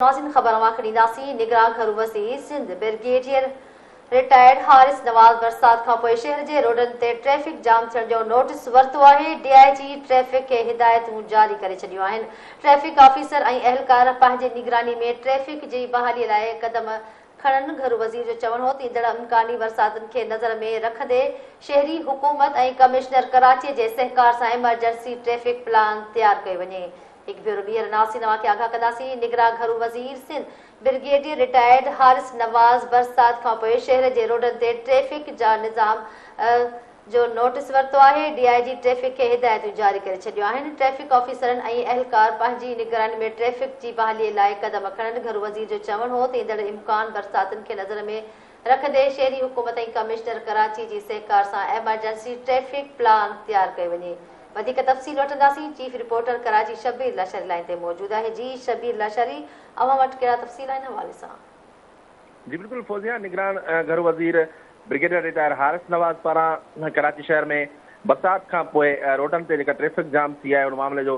ناظرين خبر اوهان کي ڏينداسين نگران گهرو وزير سنڌ برگيڊيئر رٽائرڊ حارث نواز برسات کانپوء شهر جي روڊن تي ٽريفڪ جام ٿيڻ جو نوٽيس ورتو آهي، ڊي I جي ٽريفڪ کي هدايتون جاري ڪري ڇڏيون آهن، ٽريفڪ آفيسر ۽ اهلڪار پنهنجي نگراني ۾ ٽريفڪ جي بحالي لاء قدم کڻن، گهرو وزير جو چوڻ هو ته ايندڙ امڪاني برساتن کي نظر ۾ رکندي شهري حڪومت ۽ ڪمشنر ڪراچي جي سهڪار سان ايمرجنسي ٽريفڪ پلان تيار ڪيو وڃي. هڪ ڀيرو ٻيهر ناظرين اوهان کي آگاهه ڪنداسين، نگران گهرو وزير سنڌ برگيڊيئر رٽائرڊ حارث نواز برسات کانپوء شهر جي روڊن تي ٽريفڪ جا نظام جو نوٽيس ورتو آهي، ڊي I جي ٽريفڪ کي هدايتون جاري ڪري ڇڏيون آهن، ٽريفڪ آفيسرن ۽ اهلڪار پنهنجي نگراني ۾ ٽريفڪ جي بحالي لاء قدم کڻن، گهرو وزير جو چوڻ هو ته ايندڙ امڪان برساتن کي نظر ۾ رکندي شهري حڪومت ۽ ڪمشنر ڪراچي جي سهڪار سان ايمرجنسي ٽريفڪ پلان تيار ڪيو وڃي. وڌيڪ تفصيل وٺنداسين chief reporter Karachi Shabbir Lashari line تي موجود آهي جي شبير لاشاري اوهان وٽ ڪهڙا تفصيل آهن حوالي سان. جي بلڪل فوزيا، نگران گهرو وزير برگيڊيئر رٽائر حارث نواز پاران ڪراچي شهر ۾ برسات کان پوء روڊن تي جيڪا ٽريفڪ جام ٿي آهي ان معاملي جو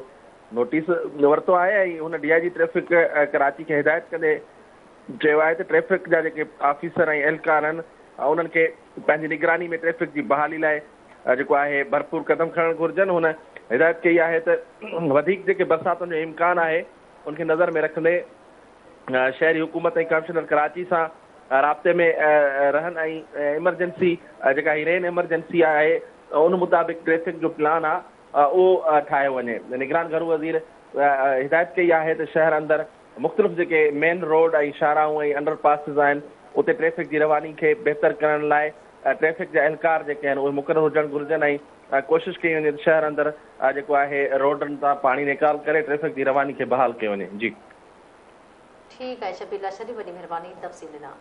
نوٽيس ورتو آهي ۽ هن ڊي I جي ٽريفڪ ڪراچي کي هدايت ڪندي چيو آهي ته ٽريفڪ جا جيڪي آفيسر ۽ اهلڪار آهن انهن کي پنهنجي نگراني ۾ ٽريفڪ جي بحالي لاء جيڪو آهي ڀرپور قدم کڻڻ گهرجن. هن هدايت ڪئي آهي ته وڌيڪ جيڪي برساتن جو امڪان آهي ان کي نظر ۾ رکندي شهري حڪومت ۽ ڪمشنر ڪراچي سان رابطي ۾ رهن ۽ ايمرجنسي جيڪا هي رين ايمرجنسي آهي ان مطابق ٽريفڪ جو پلان آهي اهو ٺاهيو وڃي. نگران گهرو وزير هدايت ڪئي آهي ته شهر اندر مختلف جيڪي مين روڊ ۽ شاهراهون ۽ انڊر پاسز آهن اتي ٽريفڪ جي رواني کي بهتر ڪرڻ لاء ٽريفڪ جا اهلڪار جيڪي آهن اهي مقرر هجڻ گهرجن ۽ ڪوشش ڪئي وڃي ته شهر اندر جيڪو آهي روڊن تان پاڻي نيڪال ڪري ٽريفڪ جي رواني کي بحال ڪيو وڃي. جي. ٺيڪ آهي شبير لاشاري وڏي مهرباني تفصيل ڏنا.